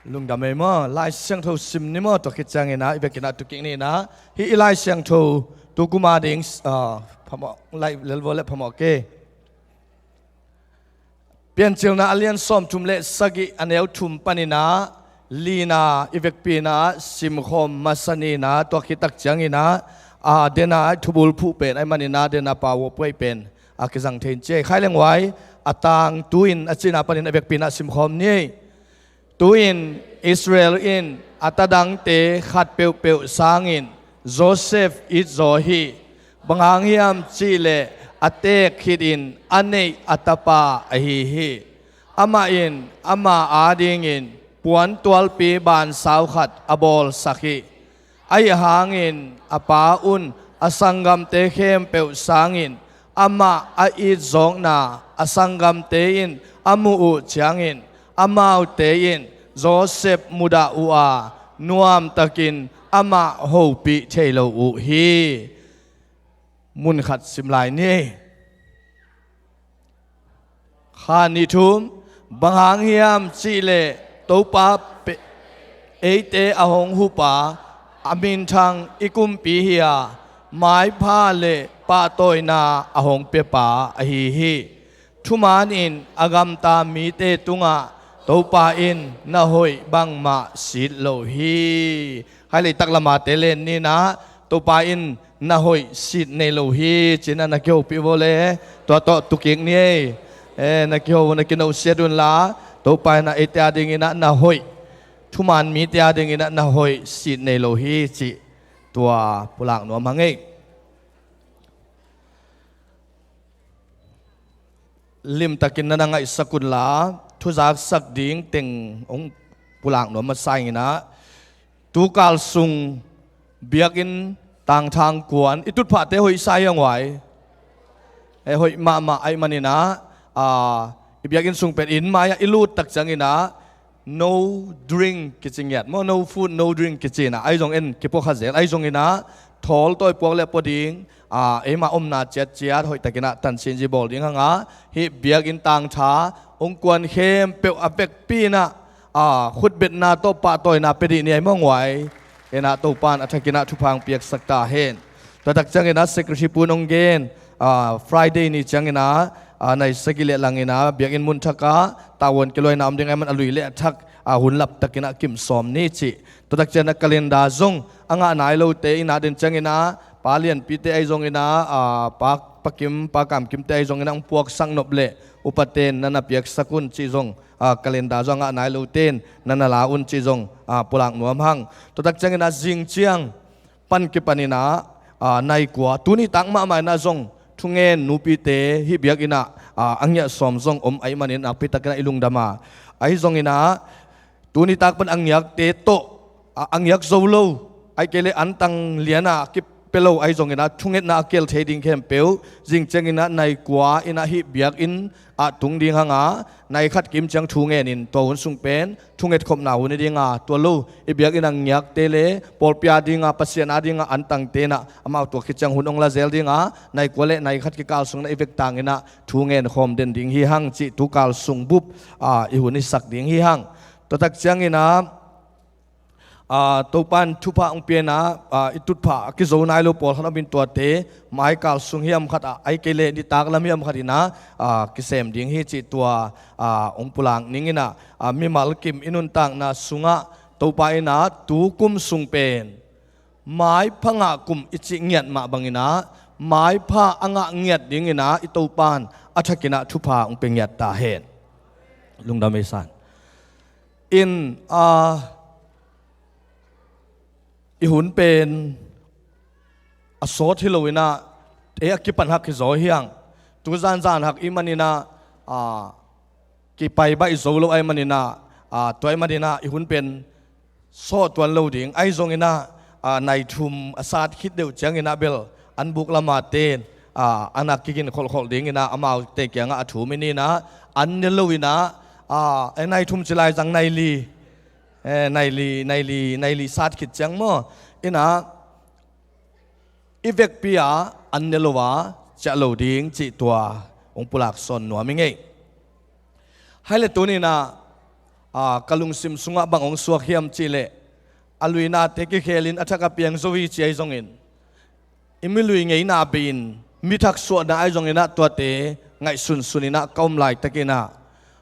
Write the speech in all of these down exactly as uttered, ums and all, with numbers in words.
Lungdam ei maw, Lai Siangtho sim ni maw, tua khit ciangin ah i vekin ah tukik ni in ah, hih i Lai Siangtho tukum a ding, ah, phamawh, lai lelvo le phamawh kei. Piancilna a lian sawmthum le sagih a neu thum panin ah, lina i vekpi in ah simkhawm masa ni in ah, tua khit tak ciangin ah, a, den a thubul phuh pen ahih manin ah, den a pau a puai pen a kizang thei in ci ei. Khai leng uai, a tang tu-in a cihna panin a vekpi in ah simkhawm ni ei. Tu-in Israel in a tadangte khat peuhpeuh sangin Josef it zaw hi. Bang hang hiam cihleh a teek khitin a neih a tapa ahi hi. Amah in ama adingin puantualpi bansau khat a bawlsak hi. Ahi hangin a pa un a sanggamte khempeuh sangin amah a itzawkna a sanggamte in a muh uh ciangin, amaute in Josef mudah uh a, nuamtakin amah hopih thei lo uh hi. Mun khat sim lai ni. Kha nih thum, bang hang hiam cihleh Topa pe-, eite a hong hupa, a minthang i kumpi hi a, maipha le pahtawina a hong piapa ahi hi. Thuman in a gamta mite tungah Topa in na hoih bangmah sit lo hi. Hai lei tak lamate len ni in ah, Topa in na hoih sit nei lo hi, ci-in ah na kihopih vo le, tua tawh tukik ni ei. Eh, na kiho, na kinosiat unla, Topa in ah eite adingin ah na hoih, thuman mite adingin ah na hoih sit nei lo hi, cih tua pulak nuam hang ei. Limtakin na na ngaihsak unla, thuzaksak ding teng hong pulak nuam masa ing in ah, tukal sung biakinn tangtha kuan i tutphahte hoih sa hi hang uai. Eh, hoih mahmah ahih manin ah, ah, i biakinn sung pen inn mai-ah i lut tak ciangin ah, no drink kici ngiat maw, no food, no drink kici in ah, ahi zong en kipuakha zel, ahi zongin ah, thawl tawi puak le pua ding, ah, eima omna ciatciat hoihtakin ah tansin zi bawl ding hang a, hih biakinn tangtha hong kuan khempeuh a vekpi in ah, ah, khutbetna tawh pahtawina pia dih ni ei maw uai. En ah Topa in a thakin ah thupha hong piaksak ta hen. Tua tak ciangin ah secretary pu in hong gen, ah, Friday ni ciangin ah, ah, nai sagih le langin ah biakinn mun thak ah tavuan kiluaina om ding ahih man a lui le a thak, ah, hun laptakin ah kim sawm ni cih. Tua tak ciangin ah calendar zong a ngah nai lote in ah den ciangin ah, pa Lianpite ahi zongin ah, ah, pa, pa Kim, pa Kam Kimte ahi zongin ah hong puaksak nop le upaten na na piaksak un cih zong, ah, calendar zong a ngah nai loten na na la un cih zong, ah, pulak nuam hang. Tua tak ciangin ah zing ciang pan kipanin ah, ah, nai kua, tuni tak mahmah in ah zong thungen nupite hih biakinn ah, ah, a ngiah sawm zong om ahih manin nakpi takin ah i lungdam a. Ahi zongin ah tuni tak pan a ngiakte tawh, ah, a ngiak zo lo, ahih kei leh antang lian a kipia lo ahi zongin ah thungetna a kel thei ding khempeuh zing ciangin ah nai kua in ah hih biakinn ah tung ding hang a, nai khat kim ciang thu ngenin tua hun sung pen thunget khopna hun hi ding a, tua lo i biakinn a ngiakte le pawlpi a ding a, Pasian a ding a antangte in ah amau tua khit ciang hun hong la zel ding a, nai kua le nai khat kikal sungin ah i vek tangin ah thu ngen khawm den ding hi hang cih tukal sung bup, ah, i hun i sak ding hi hang. Tua tak ciangin ah, ah, Topa in thupha hong pia in ah, ah, i tutphah a kizo nai lo pawlkhat om in tuate maikal sung hiam khat ah, ahih kei leh nitak lam hiam khat in ah, ah, kisem ding hi cih tua, ah, hong pulak ning in ah, ah, mimal kim i nuntakna sungah Topa in ah tu kum sung pen maipha ngah kum i cih ngiat mah bangin ah, maipha a ngah ngiat dingin ah i Topa in a thakin ah thupha hong pia ngiat ta hen. Lungdam ei san. In, ah, i hun pen a sawt hi lo in ah, ei a kipan hak hi zaw hi hang. Tu zanzan hak ahih manin ah, ah, kipai baih zo lo ahih manin ah, ah, tua ahih manin ah i hun pen sawt tuan lo ding. Ahi zongin ah, ah, nai thum a sat khit deuh ciangin ah bel an buk lama ten, ah, an a kigin kholhkholh dingin ah amaute kiangah a thum in ah, an ne lo in ah, ah, eh, nai thum ci lai zang nai li, eh, nai li, nai li, nai li sat khit ciang maw, in ah i vekpi a an ne lo a ciah lo ding cih tua hong pulak sawn nuam ing ei. Hai le tuni in ah, Aa, ka lungsim sungah bang hong suak hiam cihleh, a luinate kikhelin a thak a piang zo hi ci ahi zongin, i milui ngeina bei-in mi thak suahna ahi zonginah tuate ngaihsunsuninah ka om laitakinah,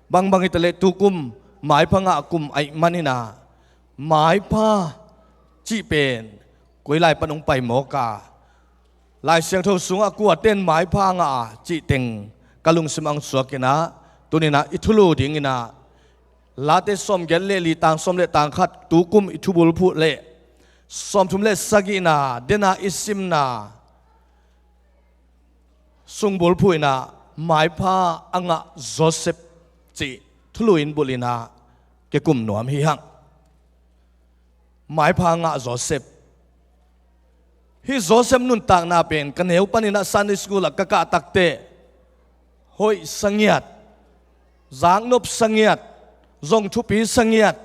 bangbang hitaleh tukum maipha ngah kum aih maninah, maipha cih pen koi lai pan hong pai mawk a, Lai Siangtho sungah kuaten maipha ngah a cih teng ka lungsim ang suakinah, tuninah i thulu dinginah Late sawmgiat le li tang sawm le tang khat tukum i thubulphuh le sawmthum le sagihna dena i simna sungbulphuh inah maipha a ngah Joseph cih thulu in bulhinah kikum nuam hi hang. Maipha ngah Joseph. Hih Joseph nuntakna pen ka neu paninah Sunday school ah ka kahtakte hoih sangiat, zaknop sangiat, zong thupi sangiat,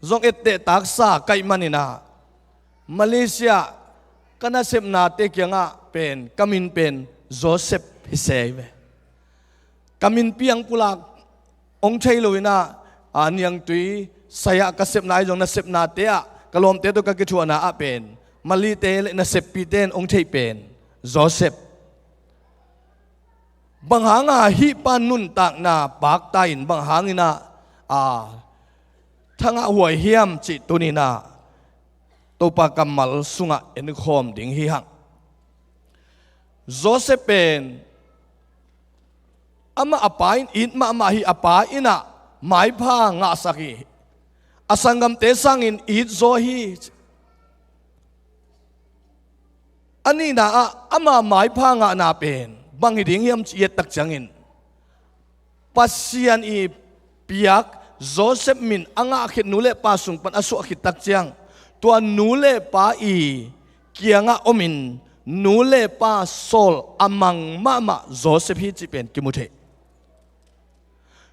zong etteh taksa kaih maninah Malaysia ka nasepnate kiangah pen ka min pen Joseph hi se hi ve. Ka min piang pulak hong thei loinah, a, niangtui sai-ah ka sepna ahi zong nasepnate ah ka lawmte tawh ka kithuahna ah pen Malite le naseppite in hong theih pen Joseph. Bang hanga hih pa nuntakna pakta in bang hanginah, a, thangah huai hiam cih tuninah Topa kammal sungah enkhawm ding hi hang. Joseph pen amah a pa in it mahmah hi, a pa innah maipha ngahsak hi. A sanggamte sangin it zaw hi. A nihna ah ama maipha ngahna pen bang hi ding hiam cih i et tak ciangin, Pasian i piak Joseph min a ngah khit, nu le pa sung pan a suah khit tak ciang, tua nu le pa i kiangah omin nu le pa sawl a mang mahmah Joseph hi cih pen kimu thei.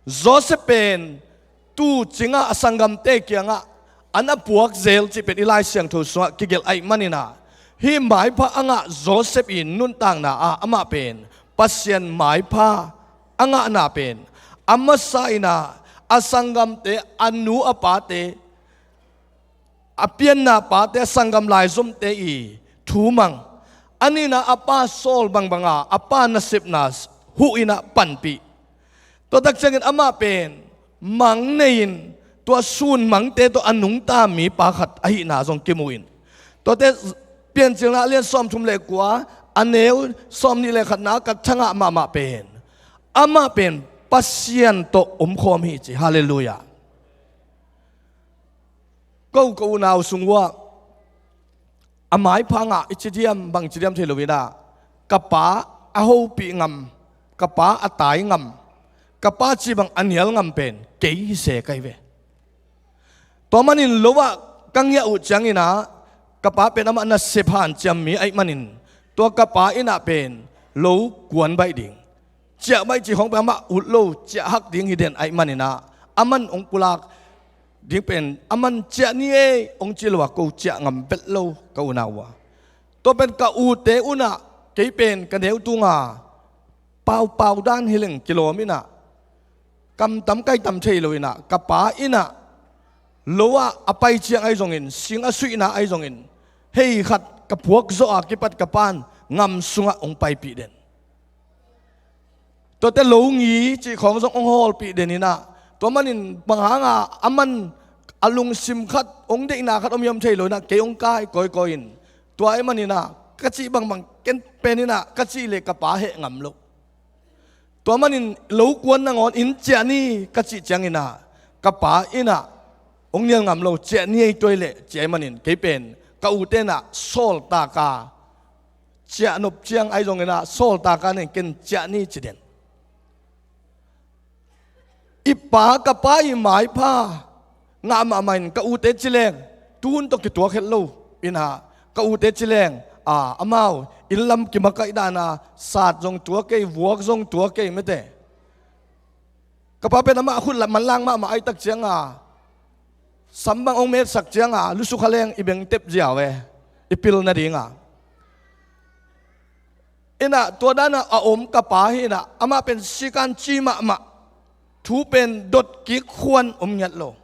Joseph pen tu cingah a sanggamte kiangah an a puak zel cih pen i Lai Siangtho sungah kigelh aih maninah, hih maipha a ngah Joseph i nuntakna ah amah pen Pasian maipha a ngahna pen a masa innah a sanggamte, a nu a pate, a pianna pate, a sanggam laizomte i thu mang. A nihna a pa sawl bangbanga a pa nasepna huh innah panpih. Tua tak ciangin amah pen mang nei-in tua sun mangte tawh a nungta mipa khat ahihna zong kimu in, tuate Piancilna a lian sawmthum le kua, a neu sawmnih le khatna ka thangah mahmah pen amah pen Pasian tawh omkhawm hi ci. Halleluiah. Ko ka unau sung uah a maipha ngah i ci diam, bang ci diam thei loinah, ka pa a hopih ngam, ka pa a tai ngam, ka pa cih bang a nial ngam pen kei hi se ka hi ve. Tua manin lo ah ka ngiah uh cianginah ka pa pen amah nasep hanciam mi aih manin tua ka pa innah pen lo kuan baih ding, ciah baih cih khawng pen amah ut lo, ciah hak ding hi den aih maninah aman hong pulak ding pen aman ciah ni ei hong ci lo a, ko ciah ngam vet lo ka unau uh a. Tua pen ka ute unah kei pen ka neu tunga paupau dan hi leng kilawm innah, kam tam kai tam thei lo innah, ka pa innah lo ah a pai ciang ahi zongin, sing a suihna ahi zongin, hei khat ka phuak zawh a kipat ka pan ngam sungah hong paipih den. Tuate lo ngi cih khawng zong hong hawlpih den innah, tua manin bang hanga a man a lungsim khat, hong deihna khat om hiam thei lo innah kei hong kai kawikawi in, tua aih maninah ka cih bangbang ken pen innah ka cih le ka pa heh ngam lo. Tua manin lo kuan nangawn in ciah ni ka cih cianginah ka pa innah hong nial ngam lo, ciah ni ei tuai leh ci aih manin kei pen ka ute innah sawltaka ciah nop ciang ahi zonginah sawltaka nen ken ciah ni ci den. I pa, ka pa i maipha ngah mahmah in ka ute ci leng, tuhun tawh kituak het lo innah ka ute ci leng, a, amau inn lam kimakaih dana sat zong tua kei, vuak zong tua kei mete. Ka pa pen amah a khut lam manlang mahmah aih tak cianga sam bang hong metsak cianga lusukha leng i bengtep ziau e, i pil nadinga. Innah tua dana a om ka pa hi innah amah pen sikan ci mahmah, thu pen dot kik khuan om ngiat lo.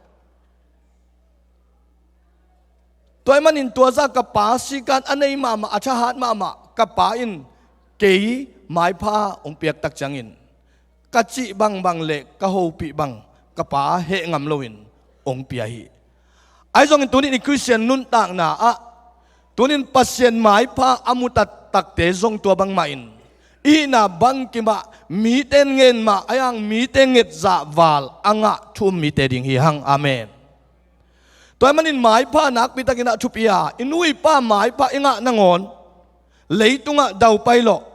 Tua ahih manin tua zah ka pa sikan a nei mahmah, a thahat mahmah ka pa in kei maipha hong piak tak ciangin ka cih bangbang le ka hopih bang ka pa heh ngam loin hong pia hi. Ahi zongin tunin i Khristian nuntakna ah tunin Pasian maipha a mu taktakte zong tua bangmah in i hihna bangkim ah mite ngen mah a, ahi hang mite nget zah val a ngah thu um mite ding hi hang. Amen. Tua ahih manin maipha nakpi takin ah thupi a, i nu i pa maipha i ngah nangawn leitungah daupai lawh.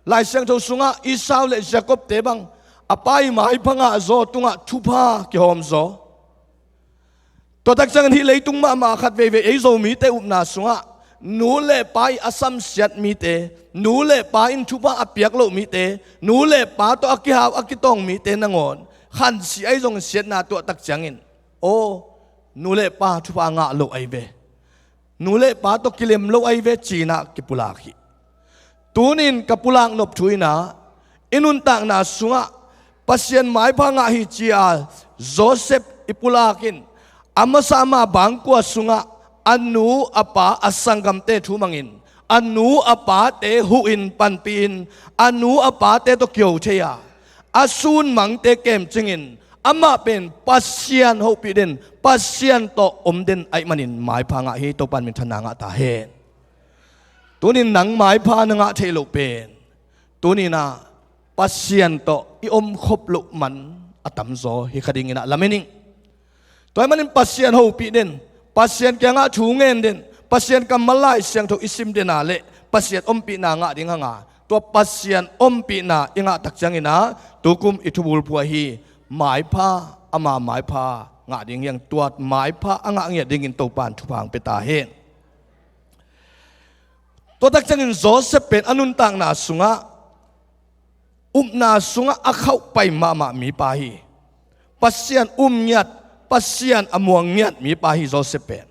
Lai Siangtho sungah Esau le Jacob-te bang a pa i maipha ngah zaw tungah thupha kihawm zaw. Tua tak ciangin hih leitung mahmah khat veivei ei Zomite upna sungah nu le pa i a samsiat mite, nu le pa in thupha a piak loh mite, nu le pa tawh a kihau a kitawng mite nangawn khansi ahi zongin siatna tuah tak ciangin, aw, nu le pa thupha ngah loh ahi ve, nu le pa tawh kilem loh ahi ve ci-in ah kipulak hi. Tunin ka pulak nop thu in ah i nuntakna sungah Pasian maipha ngah hi ci-a Joseph i pulak in a masa ama bangkua sungah a nu a pa a sanggamte thu mangin a nu a pate huhin panpihin a nu a pate tawh kiho thei a, a sunmangte kemcingin amah pen Pasian hopih den, Pasian tawh om den ahih manin maipha ngah hi. Topa in minthanna ngah ta hen. Tunin nang maipha na ngah theih loh pen tunin ah Pasian tawh i omkhop loh man a tamzaw hi kha dingin ah lamen ing. Tua ahih manin Pasian hopih den, Pasian kiangah thu ngen den, Pasian kammal Lai Siangtho i sim den a leh Pasian ompihna ngah ding hang a, tua Pasian ompihna i ngah tak ciangin ah tukum i thubulphuh ahi maipha, ama maipha ngah ding hi hang. Tua maipha a ngah ngiat dingin Topa in thupha hong pia ta hen. Tua tak ciangin Joseph pen a nuntakna sungah upna sungah a khauhpai mahmah mipa hi. Pasian um ngiat, Pasian a muang ngiat mipa hi Joseph pen.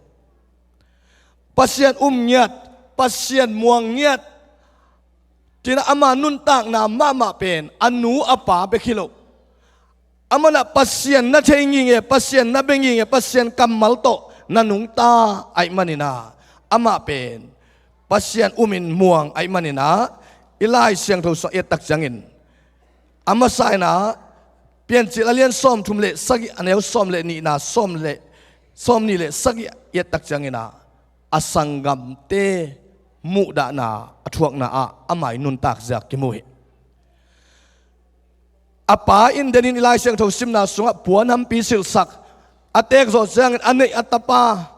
Pasian um ngiat, Pasian muang ngiat ci-in ah ama nuntakna mahmah pen a nu a pa bek hi lo. Amah in ah Pasian na thei nginge, Pasian na bia nginge, Pasian kammal tawh na nungta ahih manin ah amah pen Pasian umin muang ahih manin ah i Lai Siangtho sungah i et tak ciangin a masa in ah Piancil a lian sawmthum le sagih a neu sawm le nihna, sawm le, sawmnih le sagih i et tak ciangin ah a sanggamte muhdahna a thuakna ah ama i nuntak zia kimu hi. A pa in denin i Lai Siangtho simna sungah puanhampi silhsak, a teek zawh ciangin a neih a tapa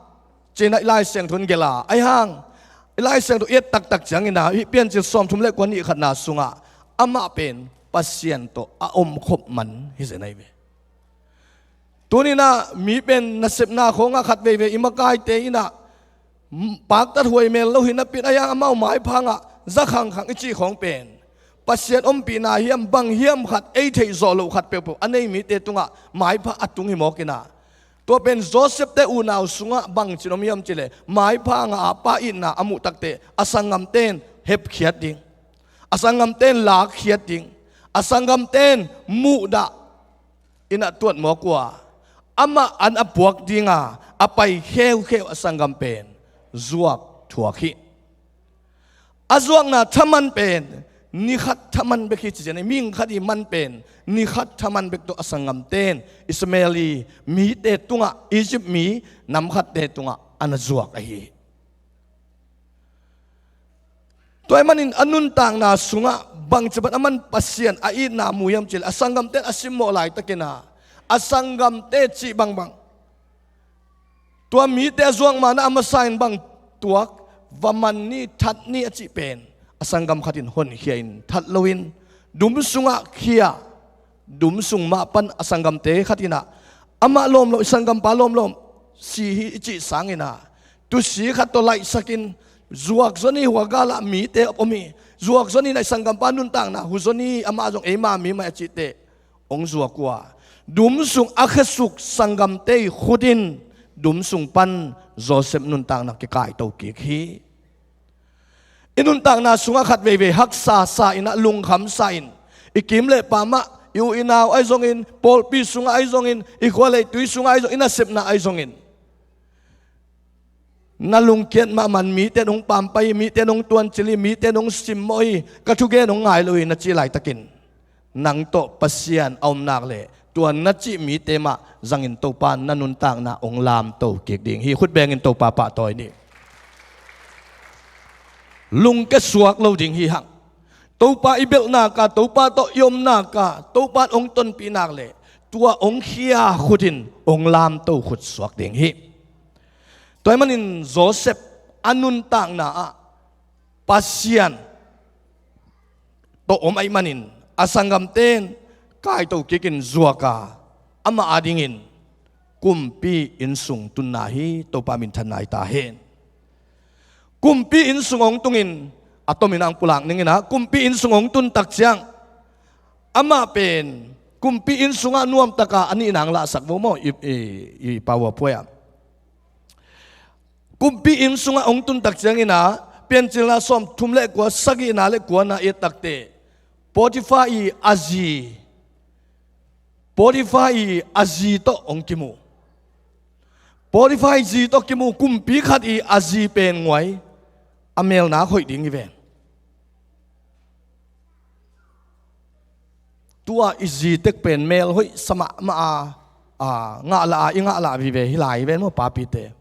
ci-in ah i Lai Siangtho in gelh a, ahi hang i Lai Siangtho i et taktak ciangin ah hih Piancil sawmthum le kua nih khatna sungah amah pen Pasian tawh a omkhop man hi zen ahi ve. Tuni-in ah mi pen nasepna khawngah khat veivei i makaite in ah paktat huai mel lo hi napi-in ah, ahi hang amau maipha ngah za khangkhang i cih khawng pen Pasian ompihna hiam bang hiam khat ei theih zawh loh khat peuhpeuh a nei mite tungah maipha a tung hi mawk in ah, tua pen Joseph-te unau sungah bangci-in om hiam cih leh maipha ngah a, pa itna a muh takteh a sanggamte in hepkhiat ding, a sanggamte in lakkhiat ding, a sanggamte in muhdah in ah tuat mawk uh a, amah an a puak ding a, a pai kheukheu a sanggam pen zuak thuak hi. A zuakna thaman pen ni khat thaman bek hi ci zen a, mihing khat i man pen ni khat thaman bek tawh a sanggamte in Ishmael i mite tungah, Egypt mi nam khatte tungah a na zuak ahi hi. Tua ahih manin a nuntakna sungah bangci bang a man Pasian a itna mu hiam cih leh, a sanggamte in a simmawh laitakin ah a sanggamte cih bangbang, tua mite a zuak ma-in ah a masa in bang tuak, va man ni, that ni a cih pen a sanggam khat in honkhia in that loin dum sungah khia, dum sung mah pan a sanggamte khat in ah amah lawm lo, i sanggampa lawm lo, si hi i cih sangin ah tusi khat tawh laihsakin zuak zaw ni, hua galah mite om hi, zuak zaw ni, na i sanggampa nuntakna hu zaw ni, amah zong eima mi mah hi a cih teh hong zuak uh a, dum sung a khesuk sanggamte i khut in dum sung pan Joseph nuntakna kikaito kik hi. I nuntakna sungah khat veivei haksa sa in ah, lungkham sa in, i kim le pam ah, i u i nau ahi zongin, pawlpi sungah ahi zongin, i khua le i tui sungah ahi zongin, i nasepna ahi zongin, Na lungkiat mahmah in mite in hong pampai hi, mite in hong tuancil hi, mite in hong simmawh hi, ka thugen hong ngai lo hi na cih laitakin, nang tawh Pasian a om nak leh tua na cih mite mah zangin Topa na nuntakna hong lamto kik ding hi. Khut bengin Topa pahtawi ni. Lungke suak lo ding hi hang. Topa i belh nak a, Topa tawh i om nak a, Topa in hong tonpih nak leh tua hong khia khut in hong lamto khut suak ding hi. Tua ahih manin Joseph a nuntakna ah Pasian tawh om ahih manin a sanggamte in kaito kikin zuak a, amah adingin kumpi innsung tunna hi. Topa minthanna hi ta hen. Kumpi innsung hong tungin a tomin ang pulak ning in ah, kumpi innsung hong tun tak ciang amah pen kumpi innsung ah nuamtak a, a nihna ang lahsak vo maw, i, i, i PowerPoint ah. Kumpi innsung ah hong tun tak ciangin ah, Piancilna sawmthum le kua, sagihna le kuana i et tak teh, Potifar i a zi, Potifar i a zi tawh hong kimu. Potifar i zi tawh kimu, kumpi khat i a zi pen nguai, a mel nak hoih ding hi ven. Tua i zi tek pen mel hoih sa mahmah a, a, ngah lah a, i ngah lah vive hi lai hi ven maw, papite.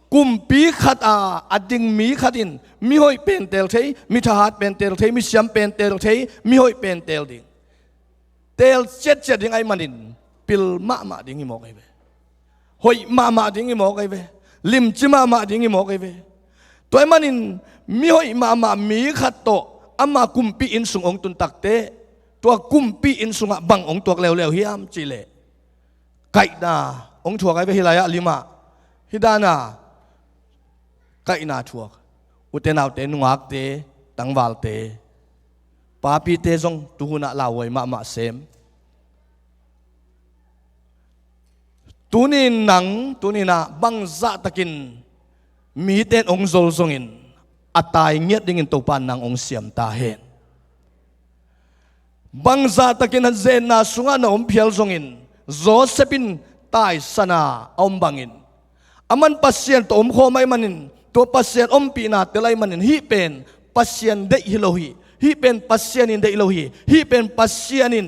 Kumpi khat a, a ding mi khat in mi hoih pen teel thei, mi thahat pen teel thei, mi siam pen teel thei, mi hoih pen teel ding. Teel ciatciat ding ahih manin pil mahmah ding hi mawk ahi ve. Hoih mahmah ding hi mawk ahi ve. Limci mahmah ding hi mawk ahi ve. Tua ahih manin mi hoih mahmah mi khat tawh ama kumpi innsung hong tun tak teh, tua kumpi innsung ah bang hong tuak leuleu hiam cih leh, kaihna hong thuak ahi ve. Hih lai ah lim ah, hih dan a kaihna thuak. Ute naute, nungakte, tangvalte, papite zong tuhun ah lauhuai mahmah sem. Tuni-in nang, tuni-in ah bangzah takin mite in hong zol zongin, a tai ngiat dingin Topa in nang hong siam ta hen. Bangzah takin a zenna sungah na om phial zongin, Joseph in taisan a a om bangin, aman Pasian tawh omkhawm ahih manin, tua Pasian ompihna tel ahih manin, hih pen Pasian deih hi lo hi, hih pen Pasian in deih lo hi, hih pen Pasian in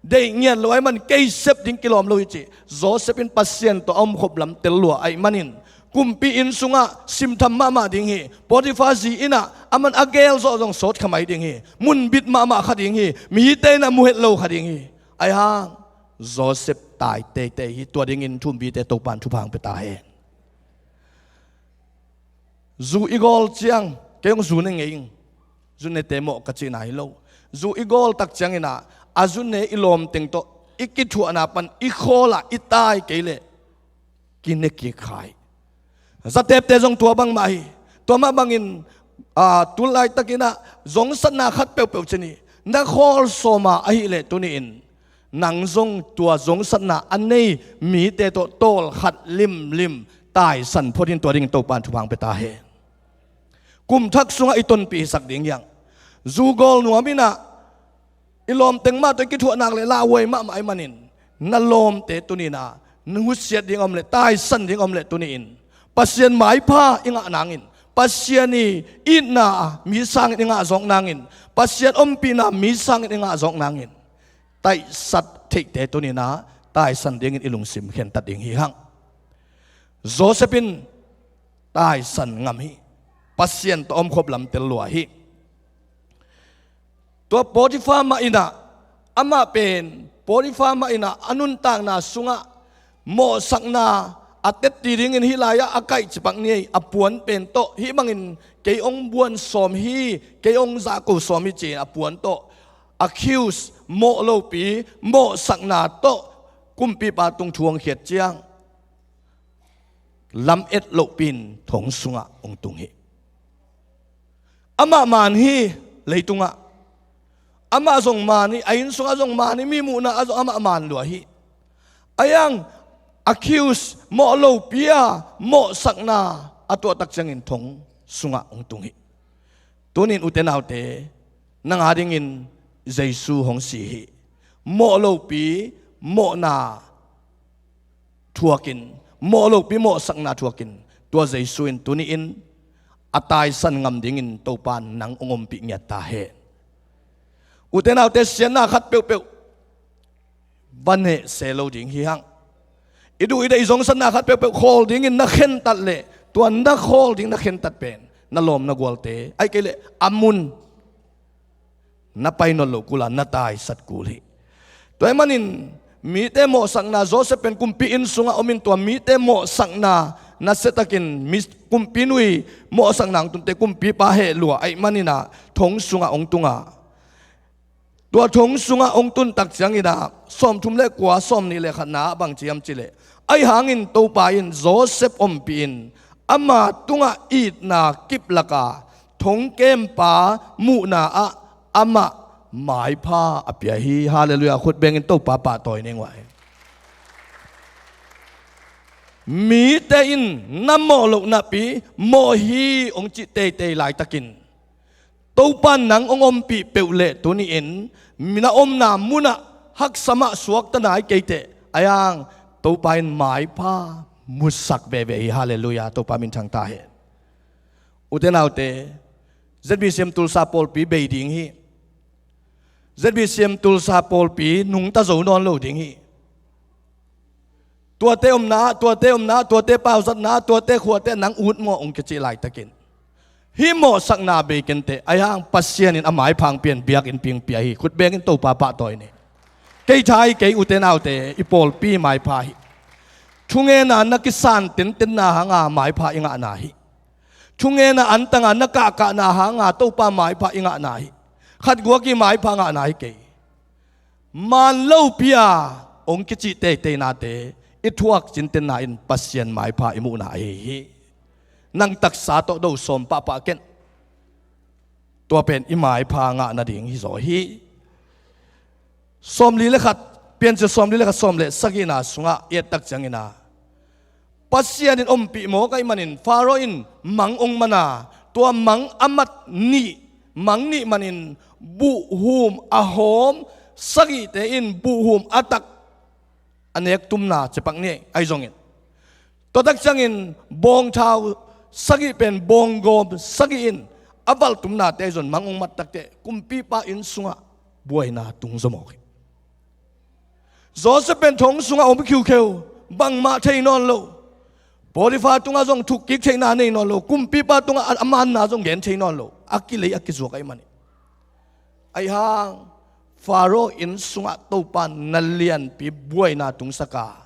deih ngiat lo ahih manin kei sep ding kilawm lo hi cih Joseph in Pasian tawh a omkhop lam tel lua ahih manin, kumpi inn sungah simtham mahmah ding hi. Potifar zi inn ah aman a gel zawh zong sawt kha mai ding hi. Munbit mahmah kha ding hi. Mite in a mu het lo kha ding hi. Ahi hang Joseph tai teitei hi. Tua dingin thu umpite, Topa in thupha hong pia ta hen. Zu i gawl ciang, kei hong zu ne ngei ing. Zu nete mawh ka cihna hi lo. Zu i gawl tak ciangin ah, a zu ne i lawmteng tawh i kithuahna pan i khawl ah i tai kei leh, kine kik kha hi. Zatepte zong tua bangmah hi. Tua mah bangin, aa, tu laitakin ah zongsatna khat peuhpeuh ci ni. Na khawl sawm a ahih leh tuni-in nang zong tua zongsatna a nei mite tawh tawlkhat limlim taisan phot in. Tua dingin Topa in thupha hong pia ta hen. Kum thak sungah i tonpih hisak ding hi hang. Zu gawl nuam in ah, i lawmteng mah tawh i kithuah nak leh lauhuai mahmah ahih manin, na lawmte tuni-in ah na nusiat ding om leh, taisan ding om leh tuni-in Pasian maipha i ngah nangin, Pasian i itna mi sangin i ngah zawk nangin, Pasian ompihna mi sangin i ngah zawk nangin, taisat theihte tuni-in ah taisan dingin i lungsim khentat ding hi hang. Joseph in taisan ngam hi. Pasian tawh omkhop lam tel lua hi. Tua Potifar mah in ah, amah pen Potifar mah in ah a nuntakna sungah mawhsakna a tetti dingin hih lai-ah a kaihcipak ni ei, a puan pen tawh hih bangin kei hong buan sawm hi, kei hong zahko sawm hi ci-in a puan tawh accuse, mawh lopi, mawhsakna tawh kumpipa tung thu hong khiat ciang, lamet lohpi in thong sungah hong tung hi. Amah maan hi leitungah. Amah zong maan hi, a inn sungah zong maan hi, mi muhna ah zong amah maan lua hi. Ahi hang accuse, mawh lopi a mawhsakna a tuahtak ciangin thong sungah hong tung hi. Tuni-in ute naute, nang adingin Jesu hong si hi. Mawh lopi mawhna thuakin, mawh lopi mawhsakna thuakin Tua Jesu in tuni-in a taisan ngam dingin Topa in nang hong ompih ngiat ta hen. Ute naute, siatna khat peuhpeuh va neh se lo ding hi hang. I duh i daih i zongsatna khat peuhpeuh khawl dingin na khentat leh, tua na khawl ding na khentat pen na lawm na gualte, ahih kei leh a mun na pai nawn loh kul a na taisat kul hi. Tua ahih manin mite mawhsakna, Josef pen kumpi inn sungah om in, tua mite mawhsakna nasiatakin mi, kumpi nui mawhsakna hong tunte kumpipa heh lua ahih manin ah thong sungah hong tung a, tua thong sungah hong tun tak ciangin ah, sawmthum le kua, sawmnih le khatna ah bang ci hiam cih leh, ahi hangin Topa in Josef ompih in ama tungah itna kip lak a, thongkempa muhna ah amah maipha a pia hi. Halleluiah. Khut bengin Topa pahtawi ning uai. Mite in na mawh loh napi mawh hi hong cih teitei laitakin, Topa in nang hong ompih peuh leh tuni-in na omna munah haksa mah suakta nai kei teh, ahi hang Topa in maipha musak veve hi. Halleluiah. Topa minthang ta hen. Ute naute, Z B C M Tulsa pawlpi bei ding hi. Z B C M Tulsa pawlpi nungta zo nawn lo ding hi. Tuate omna ah, tuate omna ah, tuate pauzatna ah, tuate khuate ah nang ut maw hong kicih laitakin, hih mawhsakna bei kei inteh, ahi hang Pasian in a maipha hong pia in, biakinn pi hong pia hi. Khut bengin Topa pahtawi ni. Kei tha hi kei, ute naute, i pawlpi maipha hi. Thungenna na kisan tentenna hanga maipha i ngahna hi. Thungenna antanga na kahkahna hanga Topa maipha i ngahna hi. Khatguak i maipha ngahna hi kei. Maan lopi a hong kicih teiteinate i thuak cintenna in Pasian maipha i muhna ahi hi. Nang taksa tawh do sawm pahpah ken. Tua pen i maipha ngah nading hi zaw hi. Sawmli le khat, Piancil sawmli le khat, sawm le sagihna sungah i et tak ciangin ah, Pasian in ompih mawk ahih manin Faro in mang hong man a, tua mang a mat nih, mang nih manin buhhum a hawm sagihte in buhhum a tak a nek tumna cipak ni ahi zongin, tua tak ciangin bawngthau sagih pen bawng gawm sagih in a valh tumnate ahi zong mang hong mat takteh kumpipa inn sungah buaina tung zaw mawk hi. Josef pen thong sungah om khiukheu, bangmah thei nawn lo. Potifa tungah zong thukkik theihna nei nawn lo, kumpipa tungah a, a manna zong gen thei nawn lo. A kilei a kizuak ahih manin, ahi hang Faro inn sungah Topa in na lianpi buaina tungsak a,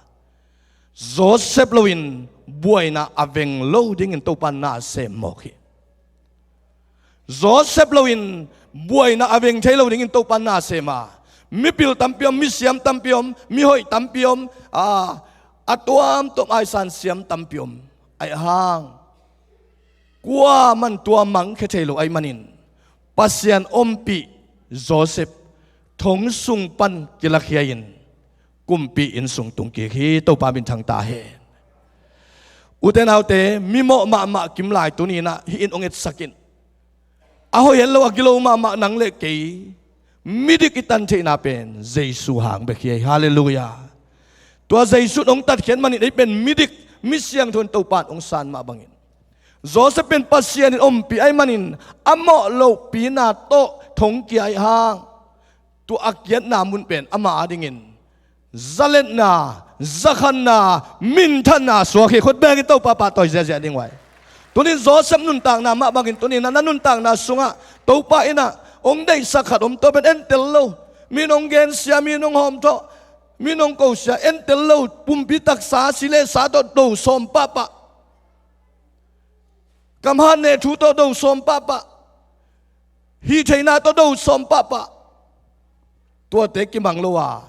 Josef loin buaina a veng lo dingin Topa in na sem mawk hi. Josef loin buaina a veng thei lo dingin Topa in na sem a, mipil tampi om, misiam tampi om, mihoih tampi om, a, a tuamtuam aisan siam tampi om. Ahi hang kuaman tua mang khia thei lo ahih manin, Pasian ompih Josef thong sung pan kilakhia-in kumpi inn sung tung kik hi. Topa minthang ta hen. Ute naute, mimawh mahmah kimlai tuni-in ah hih in hong etsak in. A hoih het lo, a gilo mahmah nang le kei, midik i tan theihna pen Jesu hang bek hi. Halleluiah. Tua Jesu in hong tatkhiat manin ei pen midik, mi siangtho in Topa in hong san mah bangin, Josef pen Pasian in ompih ahih manin a mawh lohpina tawh thong kia ahih hang, tua a kiatna mun pen ama adingin zaletna, zakhanna, minthanna suak hi. Khut bengin Topa pahtawi ziahziah ding uai. Tunin Josef nuntakna mah bangin tunin na nuntakna sungah Topa in ah hong deihsak khat om, tua pen entel lo. Mi in hong gensia, mi in hong hawmthawh, mi in hong kosia, entel lo. Pumpi taksa, si le sa tawh do sawm pahpah. Kamhat neh thu tawh do sawm pahpah. Hih theihna tawh do sawm pahpah. Tuate kimang lo a,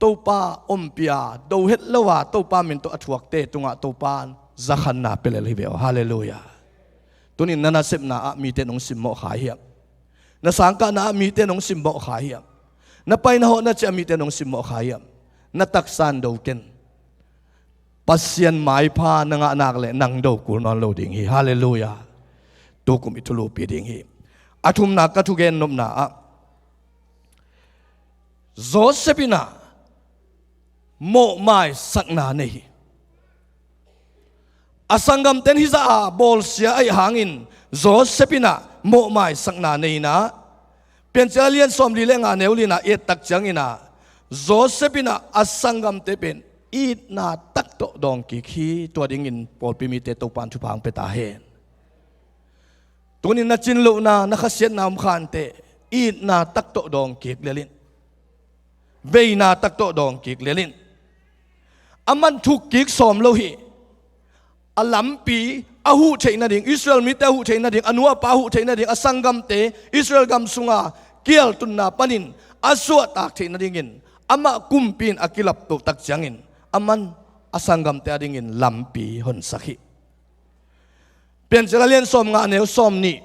Topa ompih a, do het lo a, Topa min tawh a thuakte tungah Topa in zakhanna pia lel hi ve aw. Halleluiah. Tunin na nasepna ah mite in hong simmawh kha hiam? Na sangkahna ah mite in hong simmawh kha hiam? Na paina hawhna ciah mite in hong simmawh kha hiam? Na taksa in do ken. Pasian maipha na ngah nak leh nang do kul nawn lo ding hi. Halleluiah. Tukum i thulupi ding hi. A thumna ka thugen nopna ah, Josef in ah mawhmaisakna nei hi. A sanggamten hizah a bawlsia aih hangin Joseph in ah mawhmaisakna nei in ah, Piancil a lian sawmli le nga neu li in ah i et tak ciangin ah, Joseph in ah a sanggamte pen itna tak tawh dawng kik hi. Tua dingin pawlpi mite Topan thupha hong pia ta hen. Tunin na cin lohna, na khasiatna om khanteh itna tak tawh dawng kik lel in. Veina tak tawh dawng kik lel in. Aman thuk kik sawm lo hi. A lampi a huh theih nading, Israel mite a huh theih nading, a nu a pa a huh theih nading, a sanggamte Israel gam sunga kialtunna panin a suahtak theih nadingin amah kumpi in a kilaptoh tak ciangin aman a sanggamte adingin lampi honsak hi. Piancil a lian sawmnga neu sawmnih,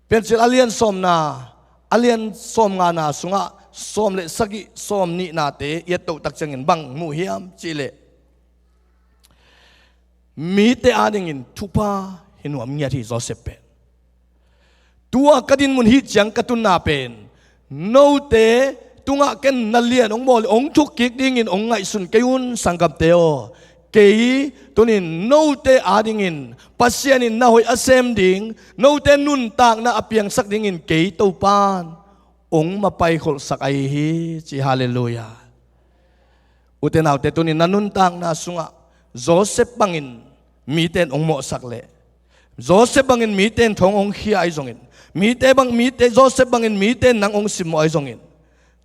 Piancil a lian sawmna, a lian sawmngana sungah sawm le sagih, sawmnihnate i et toh tak ciangin bang mu hiam cihleh, mite adingin thupha hi nuam ngiat hi Joseph pen. Tua ka dinmun hih ciang ka tunna pen note tungah ken na lian hong bawl, hong thuk kik dingin hong ngaihsun kei un, sanggamte aw. Kei tunin note adingin Pasian in na hoih a sem ding, note nuntakna a piangsak dingin kei Topan hong mapai kholhsak ahi hi, ci. Halleluiah. Ute naute, tunin na nuntakna sungah Joseph bangin mite in hong mawhsak leh, Joseph bangin mite in thong hong khia ahi zongin, mite bang, mite, Joseph bangin mite in nang hong simmawh ahi zongin,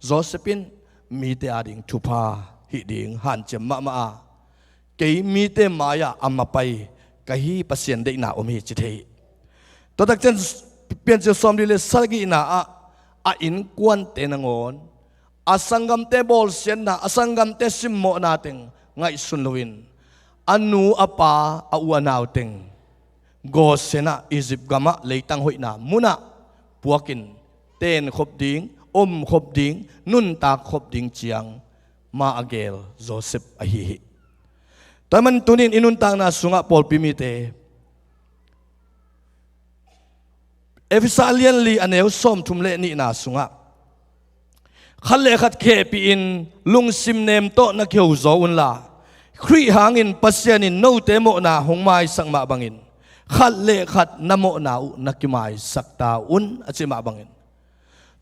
Joseph in mite ading thupha hih ding hanciam mahmah a, kei mite mai-ah a mapai ka hi, Pasian deihna om hi ci thei hi. Tua tak ciang Piancil sawmli le sagihna ah a innkuante nangawn a sanggamte bawlsiatna, a sanggamte simmawhna teng ngaihsun loin, a nu a pa a u a nau teng Goshen ah, Egypt gamah leitang hoihna munah puakin tenkhop ding, omkhop ding, nuntakkhop ding ciang ma a geel Joseph ahi hi. Tua ahih manin tunin i nuntakna sungah pawlpi mite, Efesa a lian li a neu sawmthum le nihna sungah, khat le khat khehpih in lungsim nem tawh na kiho zaw unla, Khrih hangin Pasian in note mawhna hong maisak mah bangin khat le khat na mawhna uh na kimaisak ta un, a cih mah bangin,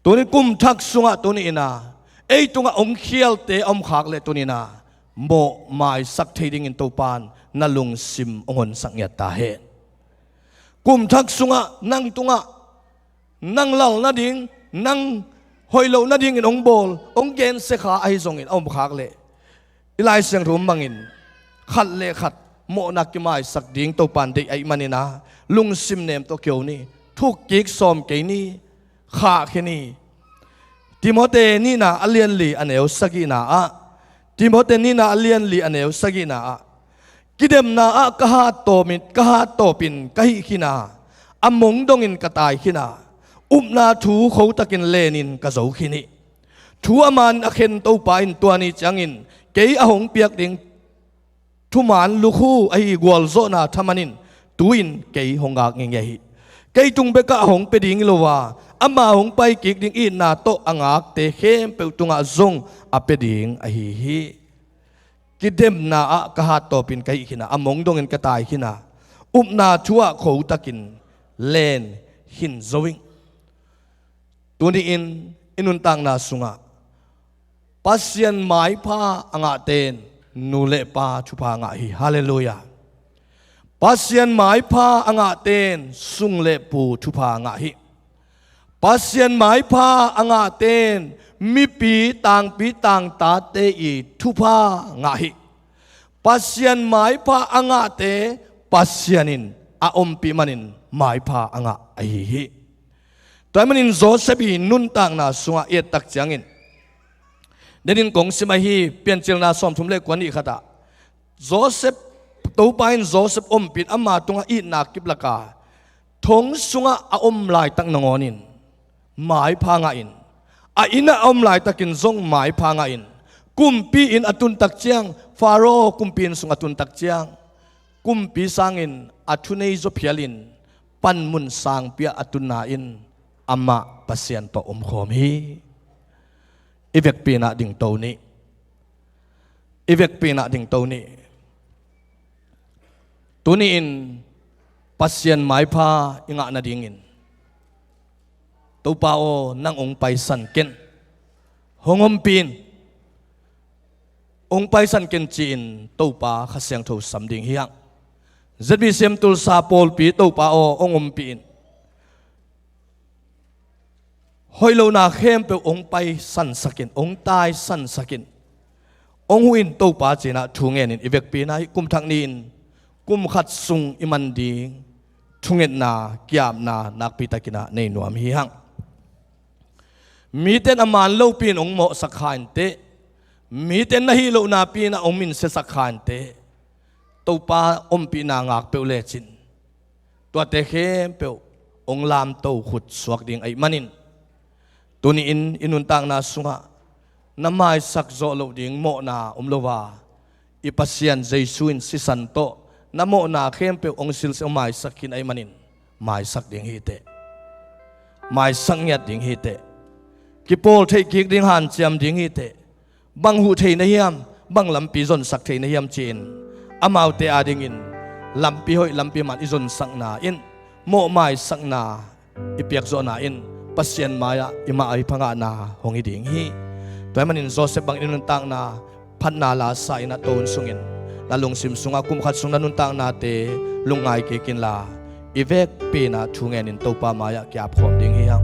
tuni kum thak sungah tuni in ah ei tungah hong khialte a om khak leh tuni in ah mawh maisak thei dingin Topan na lungsim hong honsak ngiat ta hen. Kum thak sungah nang tungah nang lal nading, nang hoih loh nadingin hong bawl, hong gensia kha ahi zongin a om khak leh, i Lai Siangtho bangin khat le khat mawhna kimaisak ding Topan deih ahih manin ah lungsim nem tawh kiho ni, thuk kik sawm kei ni, khahkhia ni. Timote nihna a lian li a neu sagihna ah, Timote nihna a lian li a neu sagihna ah, kidemna ah ka hat tawpin, ka hat tawpin ka hih khin a, a mong dongin ka tai khin a, upna thu khotakin lenin ka zo khin hi. Thu a man a khen Topa in tua ni ciangin kei a hong piak ding thuman lukhu ahi gualzawhna thaman in tu-in kei hong ngak ngeingei hi. Kei tung bekah a hong pia ding hi lo a, ama hong pai kik ding itna tawh a ngakte khempeuh tungah zong a pia ding ahi hi. Kidemna ah ka hat tawpin ka hih khin a, a mong dongin ka tai khin a, upna thu ah khotakin len khin zo ing. Tuni-in i nuntakna sungah Pasian maipha a ngahte in nu le pa thupha ngah hi. Halleluiah. Pasian maipha a ngahte in sung le pu thupha ngah hi. Pasian maipha a ngahte in mipi, tangpi, tangtate i thupha ngah hi. Pasian maipha a ngahte Pasian in a ompih manin maipha a ngah ahi hi. Tua ahih manin Joseph i nuntakna sungah i et tak ciangin, denin kong sim ahi, Piancilna sawmthum le kua nih khatah Joseph, Topa in Joseph ompih in ama tungah itna kiplak a, thong sungah a om laitak nangawnin maipha ngah in, a innah a om laitakin zong maipha ngah in, kumpi inn a tun tak ciang, Faro kumpi inn sung a tun tak ciang, kumpi sangin a thunei zaw phialin panmun sangpi ah a tunna in amah Pasian tawh omkhawm hi. I vekpi in ah dingto ni. I vekpi in ah dingto ni. Tuni-in Pasian maipha i ngah nadingin, Topa aw, nang hong paisan ken, hong ompih in, hong paisan ken ci-in Topa Kha Siangtho sam ding hi hang. Z B C M Tulsa pawlpi Topa aw, hong ompih in. Hoih lohna khempeuh hong paisansak in, hong taisansak in, hong huh in Topa ci-in ah thu ngenin i vekpi-in ah hih kum thak ni-in kum khat sung i man ding thungetna, ki-apna nakpi takin ah nei nuam hi hang. Mite in a man lopi-in hong mawhsak kha inteh, mite in na hih lohna pi-in ah hong minsiasak kha inteh, Topa ompihna ngak peuh lecin tuate khempeuh hong lamto khut suak ding ahih manin, tuni-in i nuntakna sungah na maisak zawh loh ding mawhna om lo a, i Pasian Jesu in sisan tawh na mawhna khempeuh hong silsia, hong maisak khin ahih manin, maisak ding hi teh. Maisak ngiat ding hi teh. Kipawl theih kik ding hanciam ding hi teh. Bang huh thei na hiam, bang lampi zonsak thei na hiam ci-in amaute adingin lampi hoih, lampi man i zonsakna in, mawh maisakna i piakzawhna in Pasian mai-ah i maipha ngahna hong hi ding hi. Tua ahih manin Joseph bangin i nuntakna phatna la sa-in ah to hun sungin, na lungsim sungah kum khat sung na nuntaknate lungngai kik inla, i vekpi-in ah thu ngenin Topa mai-ah ki-apkhawm ding hi hang.